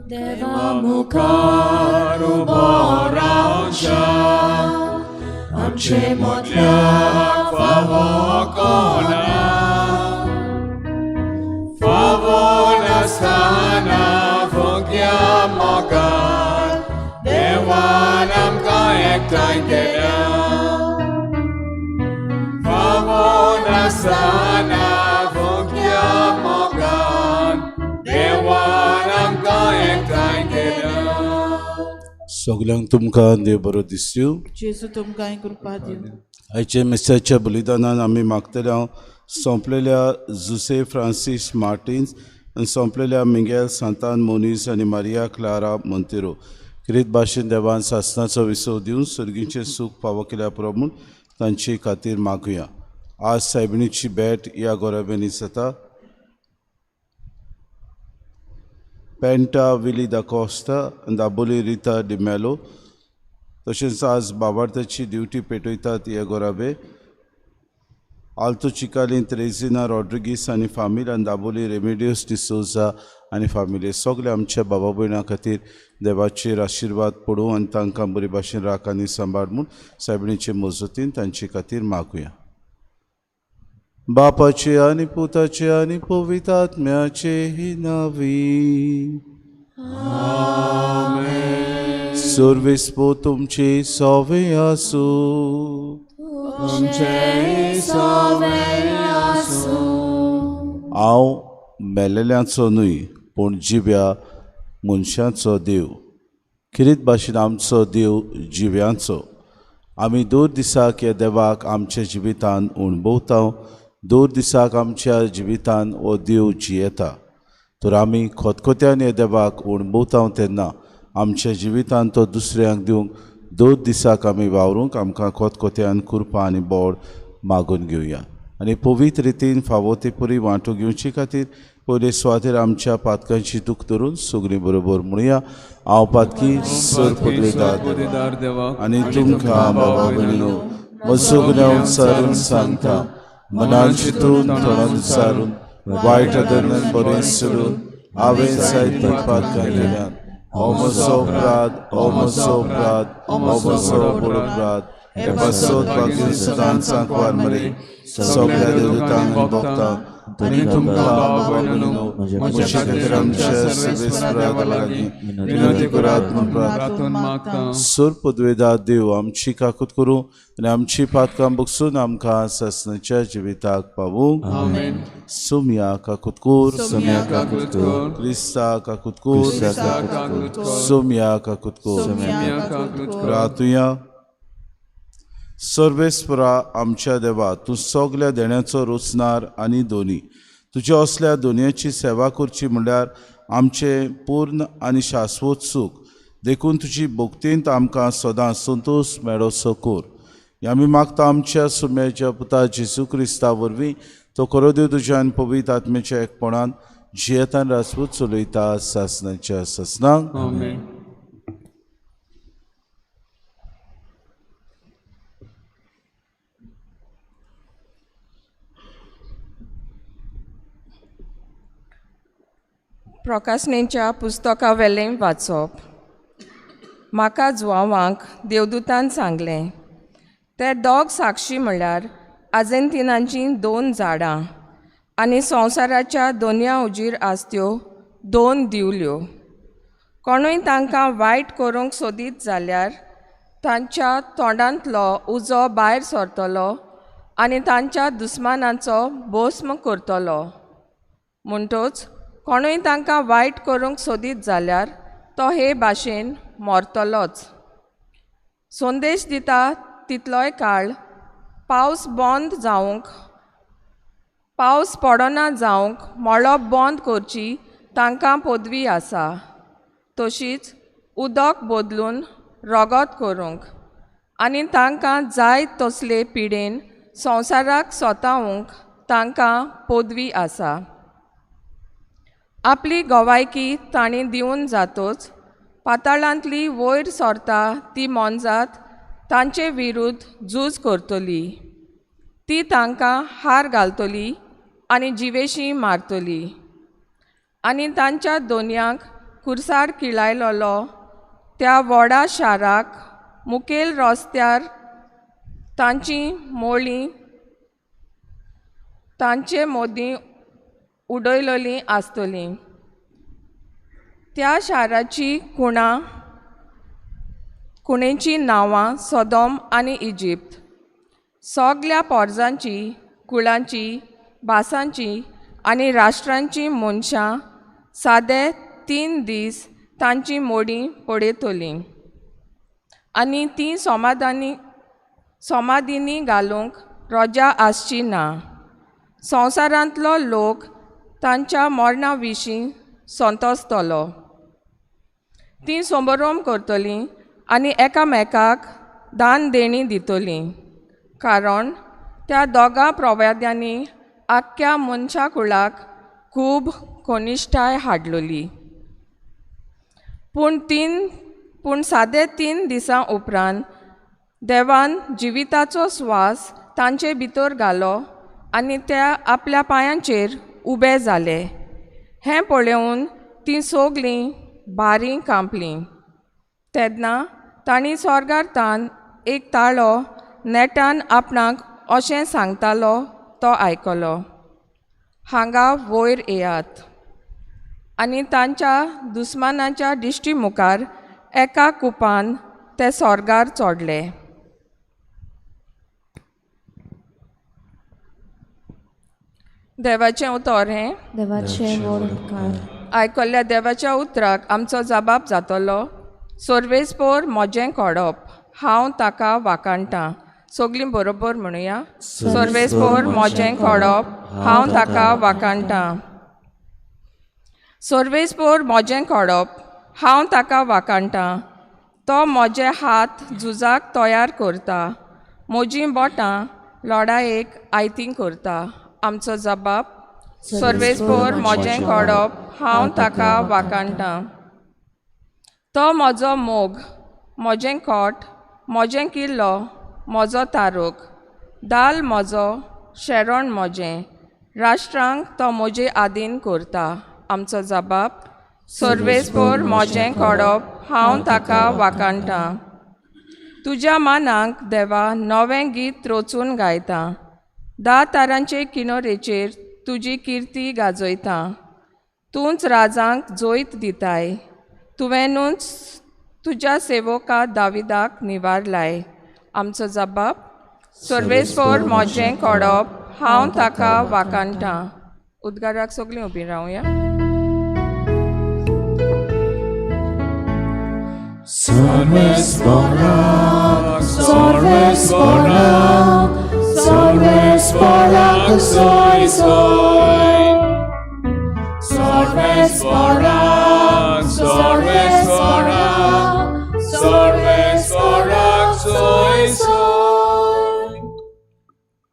देवा मुखार उबो रावच्या आमचे मदल्याक फावो कोणा फावो नासतना फुग्या मोगान देवान आमकां एकठांय केल्या फावो नासतना फुग्या मोगान देवान आमकां एकठांय केल्या. सगल्यांक तुमकां देव बरो दिसयो. जेजू तुमकां कृपा दिवं. आयचे मिसाच्या बलिदानान आमी मागतले हांव सोंपलेल्या जुसे फ्रांसीस मार्टिन्स आनी सोंपलेल्या मिगेल सांतान मोनीस आनी मारिया क्लारा मोंतेरो क्रित भाशेन देवान सासनाचो विसव दिवन सर्गीचें सूख फावो केल्या पुरो म्हूण तांचे खातीर मागुया. आज सायबिणीची भेट ह्या गोराब्यांनी जाता. पेंटा विली दा कोस्ता आनी दाबोली रिता डिमेलो तशेंच आज बाबार्थाची ड्युटी पेटयतात हे गोराबे आल्तो चिकालीन त्रेजिना रॉड्रिगीस आनी फामील आनी दाबोली रेमेडियोस डिसोजा आनी फामिली सगळे आमच्या बाबा भयणां खातीर देवाचेर आशिर्वाद पडूं आनी तांकां बरी भाशेन राख आनी सांबाळ म्हूण सायबिणीचे मजतीन तांचे खातीर मागुया. बापाचे आनी पुताचे आनी पवित्र आत्म्याचे ही नावी. सर्वेस्पो तुमचे सवे आसूं. तुमचे सवे आसूं. हांव मेलेल्यांचो न्हय पूण जिव्या मनशांचो देव. किरीत भाशेन आमचो देव जिव्यांचो. आमी दर दिसाक ह्या देवाक आमच्या जिवितान अणभवता. दर दिसाक आमच्या जिवितान हो देव जियेता. तर आमी खोतखोत्यान ह्या देवाक अणभवता तेन्ना आमच्या जिवितान तो दुसऱ्यांक दिवंक दर दिसाक आमी वावरूंक आमकां खोतखोत्यान कृपा आनी बोड मागून घेवया आनी पवित्र रितीन फावो ते पुरी वांटो घेवचे खातीर पयले सुवातेर आमच्या पातकांची दूख धरून सगळीं बरोबर म्हणुया. हांव पातकी सर पदवेदार देवा आनी तुमकां बाबा भयणीनो म्हजो गुन्यांव सारून सांगता मनान चिंतून तोंडान सारून वायट अदरन बरें सोडून हांवें जायतीं पातकां केल्यात. हो म्हजो अपराध, हो म्हजो अपराध, हो म्हजो व्हड अपराध. हे पासत बाकी सदांच सांकवार मरे सगळ्या देवदूतांक आनी भक्तांक आनी तुमकां बाबा भयणीनो म्हज्या खातीर आमच्या सर्वेस्परा देवा लागीं विनंती करात म्हूण प्रार्थना. मागता. सोर पदवेदा देव आमची काकूत करूं आनी आमची पातकां बगसून आमकां सासणाच्या जिविताक पावूं. आमेन. सोमया काकूत कोर. सोमया काकूत कर. क्रिस्ता काकूत कोर. क्रिस्ता काकूत कर. सोमया काकूत कोर. सोमया काकूत कर. प्रातुया. सर्वेस्परा आमच्या देवा, तूं सगल्या देण्याचो रोचणार आनी दोनी. तुज्या असल्या दोनयाची सेवा करची म्हणल्यार आमचें पूर्ण आनी शाश्वत सूख. देखून तुजी भक्तींत आमकां सदां संतोश मेळोसो कोर. आमी मागता आमच्या सुम्याच्या पुता जेजू क्रिस्ता वरवीं तो खरो देव तुज्या आनी पवित्र आत्म्याच्या एकपणान जियेतान राजपूत चलयता सासणाच्या सासणाक. आमेन. प्रकाशनेच्या पुस्तकावेलें वाचप. म्हाका जुवांवांक देवदूतान सांगलें, ते दोग साक्षी म्हळ्यार आजेंतिनाचीं दोन झाडां आनी संवसाराच्या दोनया हुजीर आसत्यो दोन दिवल्यो. कोणूय तांकां वायट करूंक सोदीत जाल्यार तांच्या तोंडांतलो उजो भायर सरतलो आनी तांच्या दुस्मानाचो भस्म करतलो. म्हणटच कोणूय तांकां वायट करूंक सोदीत जाल्यार तो हे भाशेन मरतलोच. संदेश दिता तितलोय काळ पावस बंद जावंक पावस पडना जावंक मळब बंद करची तांकां पदवी आसा. तशीच उदक बदलून रगत करूंक आनी तांकां जाय तसले पिडेन संवसाराक सोतावंक तांकां पदवी आसा. आपली गवायकी तांणी दिवन जातोच पाताळांतली वयर सरता ती मोनजात तांचे विरुद्ध झूज करतली. ती तांकां हार घालतली आनी जिवेशी मारतली आनी तांच्या दोनयांक कुर्सार किळायलोलो त्या व्हडा शाराक मुखेल रस्त्यार तांची मोळी तांचे मोदीं उडयलोली आसतली. त्या शाराची खुणा खुणेचीं नांवां सोदोम आनी इजिप्त. सगल्या पोरजांची, कुळांची, भासांची आनी राष्ट्रांची मनशां सादे 3 दीस तांची मोडीं पळयतलीं आनी तीं समाधानी घालूंक रजा आसची ना. संवसारांतलो लोक तांच्या मरणा विशीं संतोसतलो. तीं संबरोम करतलीं आनी एकामेकाक दान देणी दितलीं, कारण त्या दोगां प्रवाद्यांनी आख्ख्या मनशा कुळाक खूब कनिश्ठाय हाडलोली. पूण सादे 3 दिसां उपरांत देवान जिविताचो स्वास तांचे भितर घालो आनी त्या आपल्या पांयांचेर उबे जाले. हें पळोवन तीं सगलीं भारी कांपलीं. तेन्ना तांणी स्वर्गार तान एक ताळो नेटान आपणाक अशें सांगतालो तो आयकलो, हांगा वयर येयात. आनी तांच्या दुस्मानाच्या दिश्टी मुखार एका कुपान ते स्वर्गार चोडले. देवाचें उतर हें. देवाचें व्हड उपकार. आयकल्ल्या देवाच्या उतराक आमचो जबाब जातलो. सर्वेस्पोर म्हजें कोडप, हांव ताका वाखाणटां. सगलीं बरोबर म्हणुया. सर्वेस्पोर म्हजें कोडप, हांव ताका वाखाणटां. सर्वेस्पोर म्हजें कोडप, हांव ताका वाखाणटां. तो म्हजे हात झुजाक तयार करता, म्हजीं बोटां लडायेक आयतीं करता. आमचो जबाब. सर्वेस्पोर म्हजें कोडप, हांव ताका वाखाणटां. तो म्हजो मोग, म्हजें कोट, म्हजें किल्लो, म्हजो तारूक, दाल म्हजो, शेरण म्हजें. राष्ट्रांक तो म्हजे आदीन करता. आमचो जबाब. सर्वेस्पोर म्हजें कोडप, हांव ताका वाखाणटां. तुज्या मानाक देवा नवें गीत रचून गायता. 10 तारांचे किनोरेचेर तुजी किर्ती गाजयता. तूंच राजांक जैत दिताय, तुवेंनूच तुज्या सेवका दाविदाक निवारलाय. आमचो जबाब. सर्वेस्पोर म्हजें कोडप, हांव ताका वाखाणटां. उद्गाराक सगलीं उबीं रावया. Sarvesvara, Sarvesvara, Sarvesvara soy soy. Sarvesvara, Sarvesvara, Sarvesvara soy soy.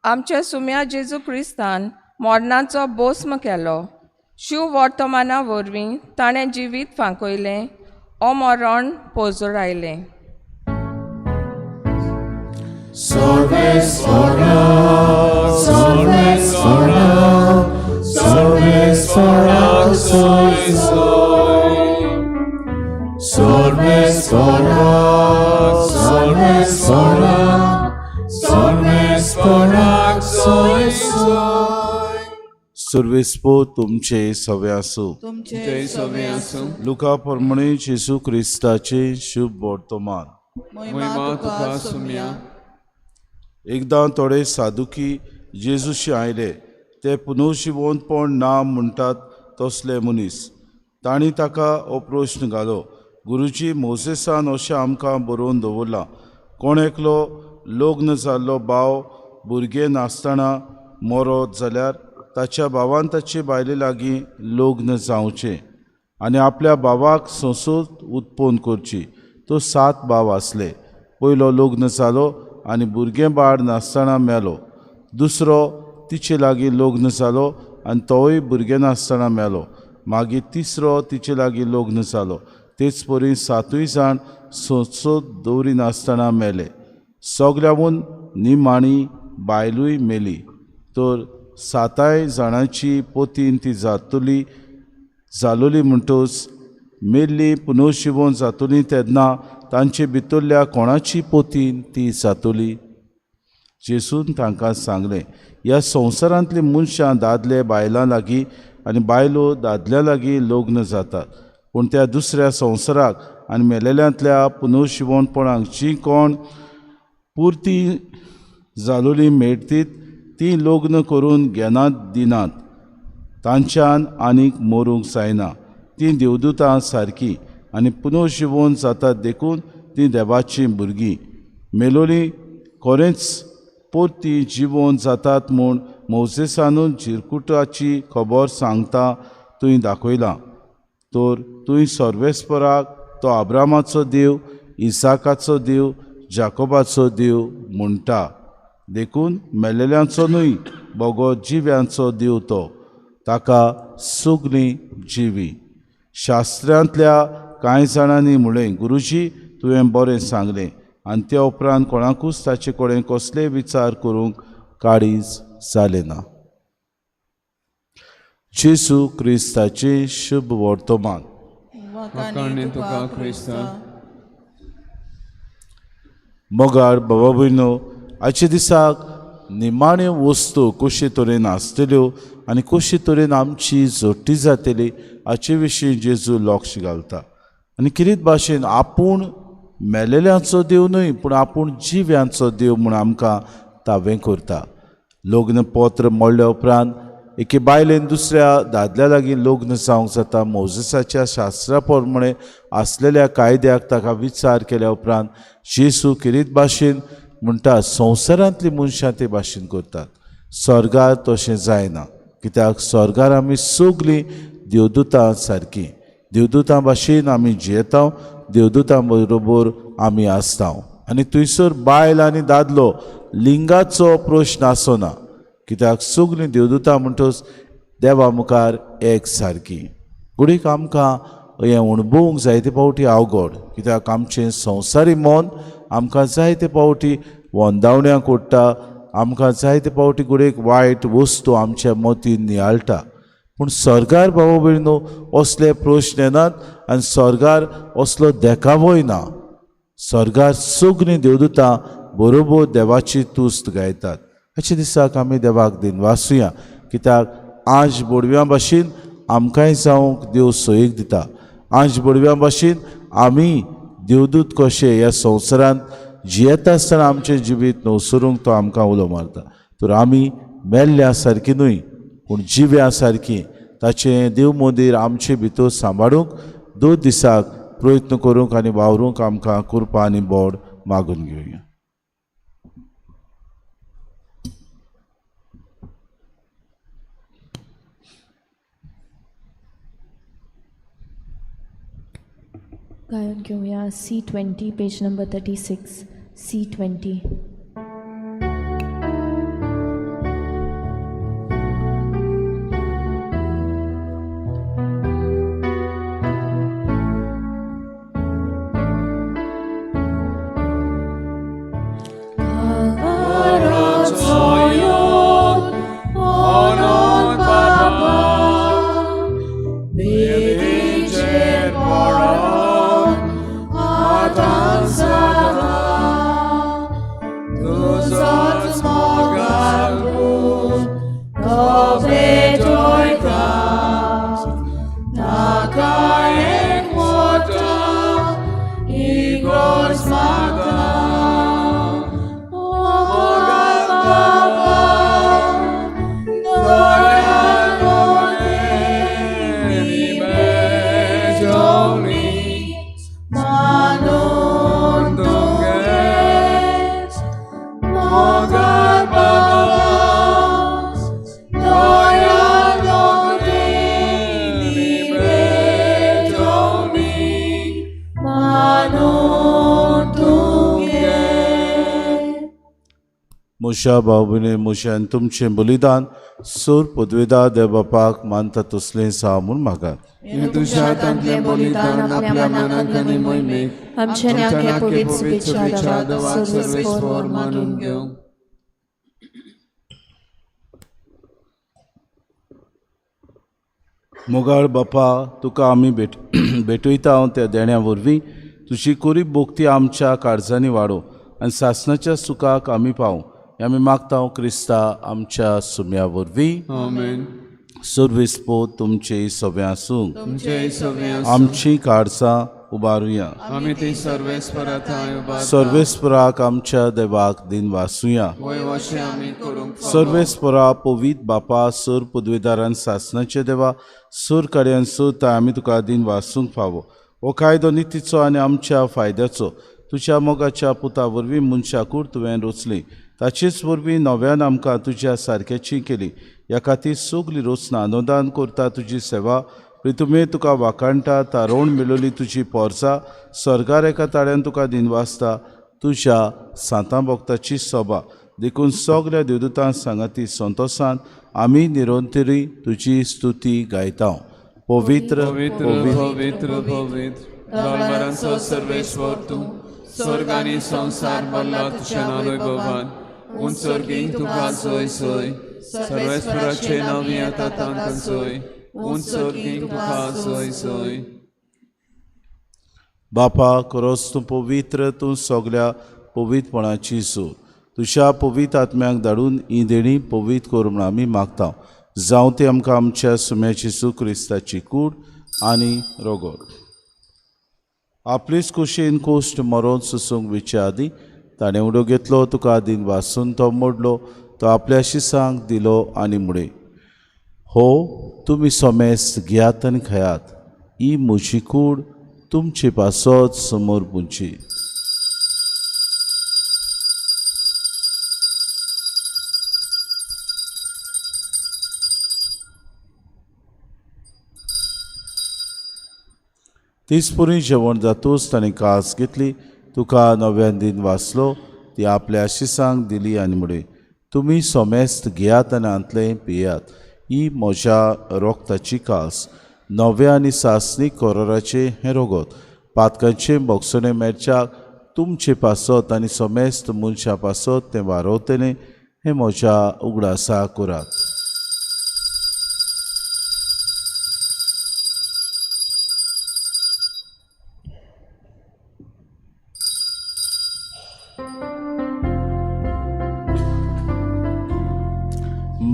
आमच्या सुम्या जेजू क्रिस्तान मरणाचो बोस्म केलो. शिव वर्तमाना वरवीं ताणें जिवीत फांकयलें, अमरण पोजोरायलें. Sarvesvara, Sarvesvara, Sarvesvara soy soy. Sarvesvara, Sarvesvara, Sarvesvara soy soy. सर्वेस्पो तुमचे सवे आसूं. तुमचे सवे आसूं. लुका प्रमाणे जेजू क्रिस्ताचे शुभ वर्तमान. महिमा तुका सुम्या. एकदां थोडे सादुकी जेजूशी आयले. ते पुनर्जिवंतपण ना म्हणटात तसले मनीस. तांणी ताका हो प्रश्न घालो, गुरुजी, मोजेसान अशें आमकां बरोवन दवरलां, कोण एकलो लग्न जाल्लो भाव भुरगें नासतना मरत जाल्यार ताच्या भावान ताचे बायले लागीं लग्न जावचें आनी आपल्या भावाक संसद उत्पन्न करची. तो 7 भाव आसले. पयलो लग्न जालो आनी भुरगें बाळ नासतना मेलो. दुसरो तिचे लागीं लग्न जालो आनी तोवूय भुरगें नासतना मेलो. मागीर तिसरो तिचे लागीं लग्न जालो. तेच परी 7 जाण संसद दवरिनासतना मेले. सगल्याहून निमाणी बायलूय मेली. तर 7 जाणांची पोतीन ती जातली जालोली म्हणटच मेल्ली पुनर्जिवन जातली तेन्ना तांचे भितरल्या कोणाची पोतीन ती जातली? जेजून तांकां सांगलें, ह्या संवसारांतली मनशां दादले बायलां लागीं आनी बायलो दादल्या लागीं लग्न जातात, पूण त्या दुसऱ्या संवसाराक आनी मेलेल्यांतल्या पुनर्जिवनपणाक जी कोण पुरती जालोली मेळटीत ती लग्न करून घेनात दिनात, तांच्यान आनीक मरूंक जायना. तीं देवदूतां सारकीं आनी पुनर्जिवन जातात, देखून तीं देवाचीं भुरगीं. मेलोली खरेंच परती जिवन जातात म्हूण मोजेसानूच जिरकुटाची खबर सांगता तुवें दाखयलां. तर तुवें सर्वेस्पराक तो अब्रामाचो देव, इसाकाचो देव, जाकोबाचो देव म्हणटा, देखून मेलेल्यांचो न्हय बगो जिव्यांचो देव तो, ताका सगळीं जिवी. शास्त्रांतल्या कांय जाणांनी म्हळें, गुरुजी तुवें बरें सांगलें. आनी त्या उपरांत कोणाकूच ताचे कडेन कसलेय विचार करूंक काळीज जालें ना. जेजू क्रिस्ताचें शुभ वर्तमान. वाखाणणी तुका क्रिस्ता. मोगाळ बाबा भयणो, आयच्या दिसाक निमाण्यो वस्तू कशे तरेन आसतल्यो आनी कशे तरेन आमची जोडटी जातली हाचे विशीं जेजू लक्ष घालता. आनी किरीत भाशेन आपूण मेलेल्यांचो देव न्हय पूण आपूण जिव्यांचो देव म्हूण आमकां तावें करता. लग्न पत्र मोडल्या उपरांत एके बायलेन दुसऱ्या दादल्या लागीं लग्न जावंक जाता. मोजेसाच्या शास्त्रा प्रमाणे आसलेल्या कायद्याक ताका विचार केल्या उपरांत जेजू किरीत भाशेन म्हणटा, संवसारांतली मनशां ते भाशेन करतात, स्वर्गार तशें जायना. कित्याक स्वर्गार आमी सगळीं देवदूतां सारकीं, देवदूतां भाशेन आमी जियेता, देवदूतां बरोबर आमी आसता. आनी थंयसर बायल आनी दादलो लिंगाचो प्रश्न आसना, कित्याक सगळीं देवदूतां म्हणटच देवा मुखार एक सारकी. घडयेक आमकां हें अणभवूंक जायते फावटी अवघड, कित्याक आमचें संवसारी मन आमकां जायते फावटी वंदावण्यांक ओडटा, आमकां जायते फावटी घडयेक वायट वस्तू आमच्या मतीन नियाळटा. पूण स्वर्गार भाव भयणो असले प्रश्न येनात आनी स्वर्गार असलो देखावोय ना. स्वर्गार सगळीं देवदूतां बरोबर देवाची तुस्त गायतात. अशे दिसाक आमी देवाक दिनवासुया, कित्याक आज बोडव्यां भाशेन आमकांय जावंक देव सोयीक दिता. आज बोडव्यां भाशेन आमी देवदूत कशे ह्या संवसारांत जियेता आसतना आमचें जिवीत नवसरूंक तो आमकां उलो मारता. तर आमी मेल्ल्या सारकी न्हय पूण जिव्या सारकी ताचें देव मंदीर आमचे भितर सांबाळूंक दोन दिसाक प्रयत्न करूंक आनी वावरूंक आमकां कृपा आनी बोड मागून घेवया. गायन घेवया C20 page number 36 C20. मोशा भावभिणे मोशान तुमचें बलिदान सोर पदवेदा देव बापाक मानता तसलें सा म्हूण मागात. तुज्या हातांतलें बलिदान आपल्या मनाक आनी मोहिमेक आमच्या नाके पवित्र शुभेच्छा देवाक सर्वेस्पर मानून घेवं. मोगाळ बापा, तुका आमी भेटयता त्या देण्या वरवीं तुजी कोरीब भोक्ती आमच्या काळजांनी वाडोवं आनी सासणाच्या सुखाक आमी पावूं हें आमी मागता क्रिस्ता आमच्या सुम्या वरवीं. आमेन. सर्वेस्पोत तुमचे सगळें आसूं. तुमचे सगळे आसूं. आमची काळजां उबारुया. आमी ती सर्वेस्परा थंय उबारता. सर्वेस्पराक आमच्या देवाक दिन वासुया. वय वशें आमी करूंक फावो. सर्वेस्परा पवीत बापा, सर पदवेदारान सासणाचे देवा, सर कार्यान सोदता आमी तुका दिन वासूंक फावो. हो कायदो नितीचो आनी आमच्या फायद्याचो. तुज्या मोगाच्या पुता वरवीं मनशा कूड तुवें रचली, ताचेच वरवीं नव्यान आमकां तुज्या सारक्याची केली. ह्या खातीर सगली रचना अनुदान करता तुजी सेवा प्रितुमे तुका वाखाणटा. तारोण मेळोली तुजी पोरसा सर्गार एका ताळ्यान तुका दिनवासता. तुज्या सांतां भक्ताची सभा देखून सगल्या देवदूतां सांगाती संतोसान आमी निरंतरी तुजी स्तुती गायता. पवित्र पवित्र पवित्र पवित्र दरबारांचो सर्वेश्वर तूं, स्वर्ग आनी संवसार भरला तुज्या नांव वैभवान. उंच स्वर्गीं तुका सोय सोय, सर्वेश्वराचे नांव येता तांकां सोय, उंच स्वर्गीं तुका सोय सोय. बापा, खरोच तूं पवित्र, तूं सगल्या पवित्रपणाची सो. तुज्या पवित्र आत्म्याक धाडून ही देणी पवित्र कर म्हूण आमी मागता. जावं ती आमकां आमच्या सुम्या जेजू क्रिस्ताची कूड आनी रोगोर. आपलेच कुशीन कोश्ट मरोन सोसूंक विच्या आदीं ताणें उडो घेतलो, तुका दिन वासून तो मोडलो, तो आपल्या शिसांक दिलो आनी मुडे, हो तुमी सोमेस घेयात आनी खायात, ही म्हजी कूड तुमचे पासत समोर पुंची. तीच पुरी जेवण जातूच ताणें कास घेतली, तुका नव्यान दिन वाचलो, ती आपल्या शिसांक दिली आनी म्हळें, तुमी सोमेस्त घेयात आनी हांतलें पियात, ही म्हज्या रोगताची कास, नव्या आनी सासणी कोरोराचें हें रोगत, पातकांचें बोगसणें मेळच्याक तुमचे पासत आनी सोमेस्त मनशां पासत तें वारवतलें, हें म्हज्या उगडासा करात.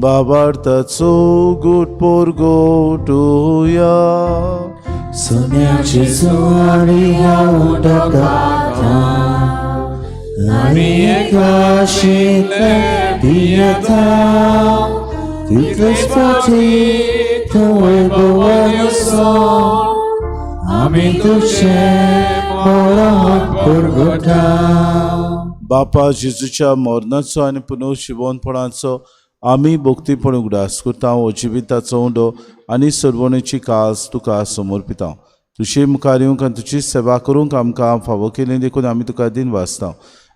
बाबार्थाचो गुट पोरगोटुया. सुम्याची सुवाणी उदकांत आनी एका शितले पियेता, तितलेच फावटी तूं वैभवान सोड, आमी तुजें मरण पुरगोटा. बापा, जेजूच्या मरणाचो आनी पुनर्जिवनपणाचो आमी भक्तीपण उगडास करता. हो जिविताचो उंडो आनी सर्वणेची कास तुका समर्पिता. तुजे मुखार येवंक आनी तुजी सेवा करूंक आमकां फावो केली देखून आमी तुका दिन वाचता.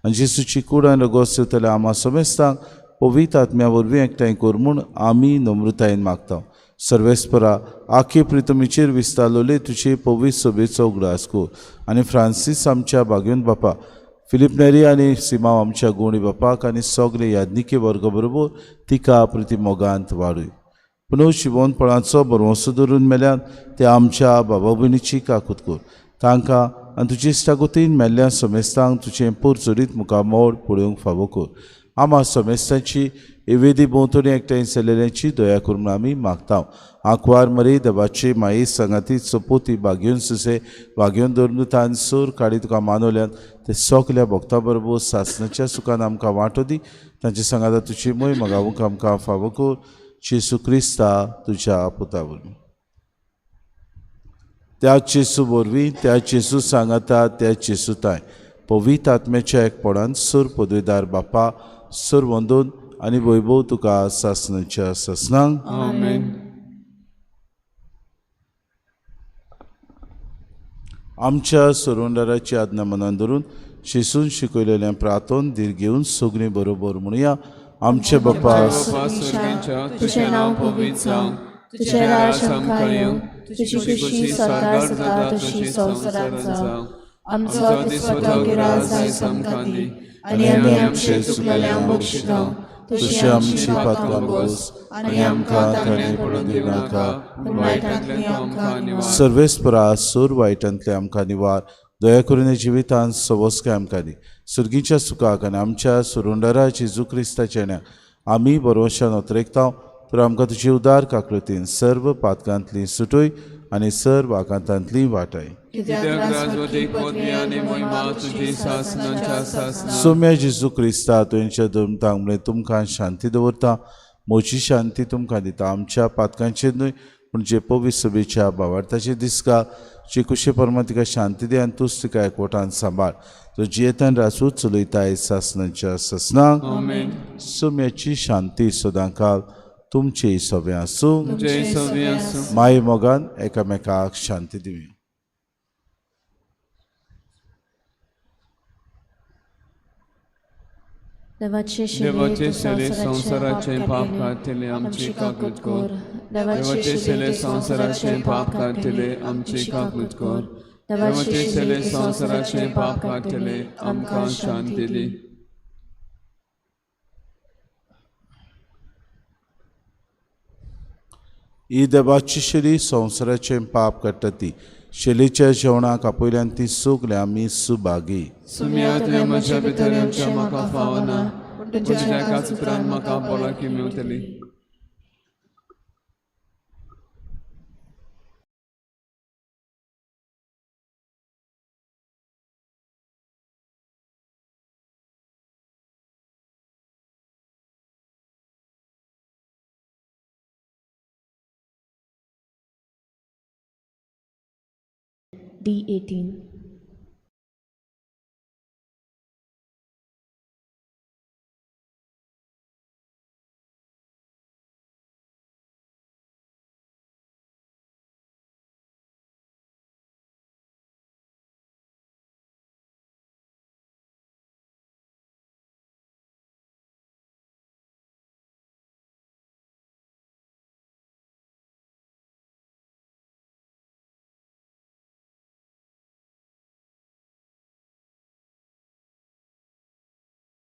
आनी जेजूची कूड आनी रगोस येतल्या आमा समेस्तांक पवित्र आत्म्या वरवीं एकठांय कर म्हूण आमी नम्रतायेन मागता. सर्वेस्परा, आखी प्रितमीचेर विस्तारलोले तुजे पवित्र सभेचो उगडास कर आनी फ्रांसीस आमच्या बागेवन बापा, फिलीप नेरी आनी सिमांव आमच्या गुणी बापाक आनी सगळे याज्ञिकी वर्ग बरोबर तिका प्रिती मोगांत वाडूय. पुनव शिवोनपणाचो भरवंसो धरून मेल्यान ते आमच्या बाबा भयणीची काकूत कर. तांकां आनी तुजी इश्टागतीन मेल्ल्या समेस्तांक तुजें पोरचोरीत मुखामोड पळोवंक फावो कर. आमा समेस्तांची एवेदी भोंवतणी एकठांय चलयल्ल्याची दया कर म्हूण आमी मागता. आंकवार मरी देवाची माई सांगाती सोपोती बागेवन सुसे बागेवन धरून सूर काडी तुका मानवल्यान ते सगल्या भक्ता बरोबर सासणाच्या सुखान आमकां वांटो दी. तांचे सांगाता तुजी मोय मगावूंक आमकां फावो कर. जेजू क्रिस्ता तुज्या पुता वरवीं. त्या जेजू वरवीं, त्या जेजू सांगाता, त्या जेजू ताय पवित्र आत्म्याच्या एकपणान सूर पदवीदार बापा, सूर वंदून आनी वैभव तुका सासणाच्या सासणांक. आमेन. आमच्या सोरोंडाराची आज्ञा मनान धरून शिसून शिकयलेलें प्रार्थन धीर घेवन सगळीं बरोबर म्हणुया. आमचे बापा बापा स्वर्गींच्या, तुजें नांव पवित्र जावं, तुजें राज आमकां येवं, तुजी खुशी स्वर्गार जाता तशी संवसारांत जावं. आमचो दिसवडो गिरास आयज आमकां दी आनी आमी आमचे चुकलेल्यांक बक्षिता तुशी आमची पातकां भोगोस आनी आमकां ताणे पडून दिवं नाका. पूण वायटांतल्यान तूं आमकां निवार. सर्वेस्परा सूर वायटांतले आमकां निवार, दया करून ह्या जिवितांत सवस्काय आमकां दी. सुर्गीच्या सुखाक आनी आमच्या सुरुंडरा जेजू क्रिस्ताच्या येण्याक आमी बरोवशान अत्रेकता, तर आमकां तुजी उदार काकृतीन सर्व पातकांतली सुटय आनी सर्व आकांतांतली वाटाय. कित्याक राजवटीक पदवी आनी महिमा तुजी सासणाच्या सासणा. सोम्या जेजू क्रिस्ता, तुमच्या दुमतांक म्हळें, तुमकां शांती दवरता, म्हजी शांती तुमकां दिता. आमच्या पातकांचेर न्हय पूण जे पवित्र सभेच्या भावार्थाचे दिसका जे कुशे परमा तिका शांती दी आनी तूंच तिका एकवटान सांबाळ, तो जियेतान राजूच चलयताय सासणाच्या ससनाक. आमेन. सोम्याची शांती सदांकाल तुमचे सगळें आसूं. तुमचे सवी आसूं. माय मोगान एकामेकाक शांती दिवया. देवाचे शिले देवाचे सेले संवसाराचें पाप काडटले आमची काकूत कर. देवाचे सेले संवसाराचें पाप काडटले आमची काकूत कर. देवाचे सेले संवसाराचें पाप काडटले आमकां शांती दी. ही देवाची शेली संवसाराचें पाप काडटा ती शेलीच्या जेवणाक आपयल्यान ती सगळीं आमी सुभागी. सुम्या तुवें म्हज्या भितर येवचें म्हाका फावना, पूण तुज्या एकाच उपरांत म्हाका भलायकी मेवतली. D18.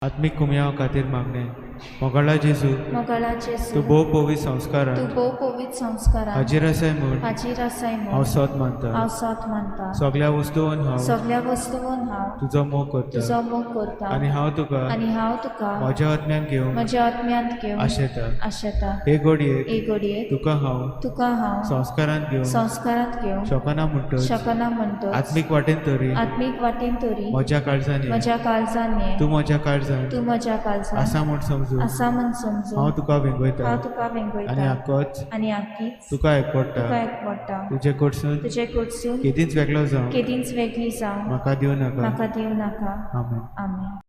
आत्मीक कुमयाव खातीर मागणें. मोगाळा जेजू, मोगाळा जेजू, तूं भोव पवित्र तूं संस्कारान भोव पवित्र संस्कारान हाजीर आसाय म्हूण हाजीर आसाय हांव म्हूण सोद मानता. हांव सोद मानता. सगळ्या वस्तून हांव सगळ्या वस्तून हांव तुजो मोग करता तुजो मोग करता आनी हांव तुका आनी हांव तुका म्हज्या आत्म्यान घेवंक म्हज्या आत्म्यांत घेवन आशेता. आशेता. हे घडयेक हे घडयेक तुका हांव तुका हांव संस्कारान घेवंक संस्कारांत घेवंक शकना म्हणटच शकना म्हणटच आत्मीक वाटेन तरी आत्मीक वाटेन तरी म्हज्या काळजान ये. म्हज्या काळजान ये. तूं म्हज्या काळजान तूं म्हज्या काळजान आसा म्हूण समजून आसा म्हूण समजून हांव तुका वेंगयता हांव तुका आनी वेंगयता आकोच आनी आकीच तुका एकवटा. तुका एकवटा. तुजे कडसून तुजे कडसून केदींच वेगळो जावं केदींच वेगळी जावं म्हाका दिवं नाका. म्हाका दिवं नाका. आमेन. आमेन.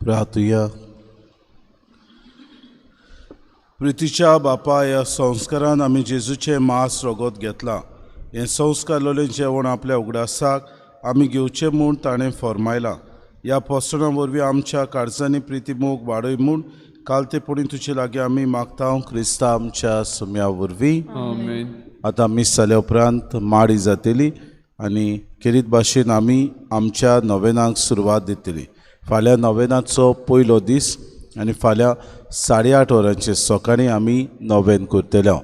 प्रार्थुया. प्रितीच्या बापा, ह्या संस्कारान आमी जेजूचें मास रगत घेतलां. हें संस्कारलेलें जेवण आपल्या उगडासाक आमी घेवचें म्हूण ताणें फर्मायलां. ह्या पोसणां वरवीं आमच्या काळजांनी प्रिती मोग वाडय म्हूण कालतेपणी तुजे लागीं आमी मागता, क्रिस्ता आमच्या सुम्या वरवीं. आमेन. आतां मीस जाल्या उपरांत माडी जातली आनी खेरीत भाशेन आमी आमच्या नोवेनाक सुरवात दितली. फाल्यां नोवेनाचो पयलो दीस आनी फाल्यां 8:30 वरांचेर सकाळीं आमी नोवेन करतले.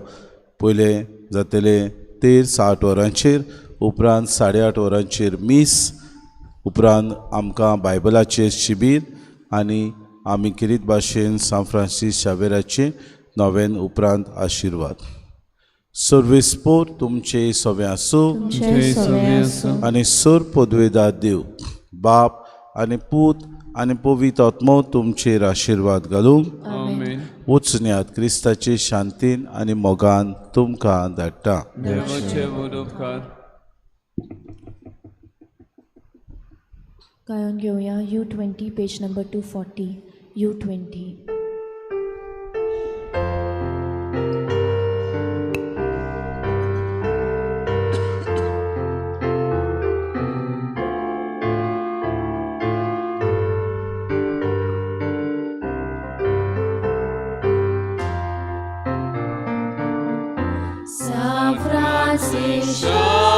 पयलें जातलें तेर 8 वरांचेर, उपरांत 8:30 वरांचेर मीस, उपरांत आमकां बायबलाचेर शिबीर आनी आमी खेरीत भाशेन सांत फ्रांसीस शावेराचें नोवेन, उपरांत आशिर्वाद. सर्वेस्पोर तुमचे सवे आसूं. तुमचे सवे आसूं. आनी सोर पदवेदार देव बाप आनी पूत आनी पवित्र आत्मो तुमचेर आशिर्वाद घालूंक. आमेन. वचुन्यात क्रिस्ताचे शांतीन आनी मोगान तुमकां धाडटा. देवाचे व्हड उपकार. गायन घेवया U20, page number 240, U20. San Francisco.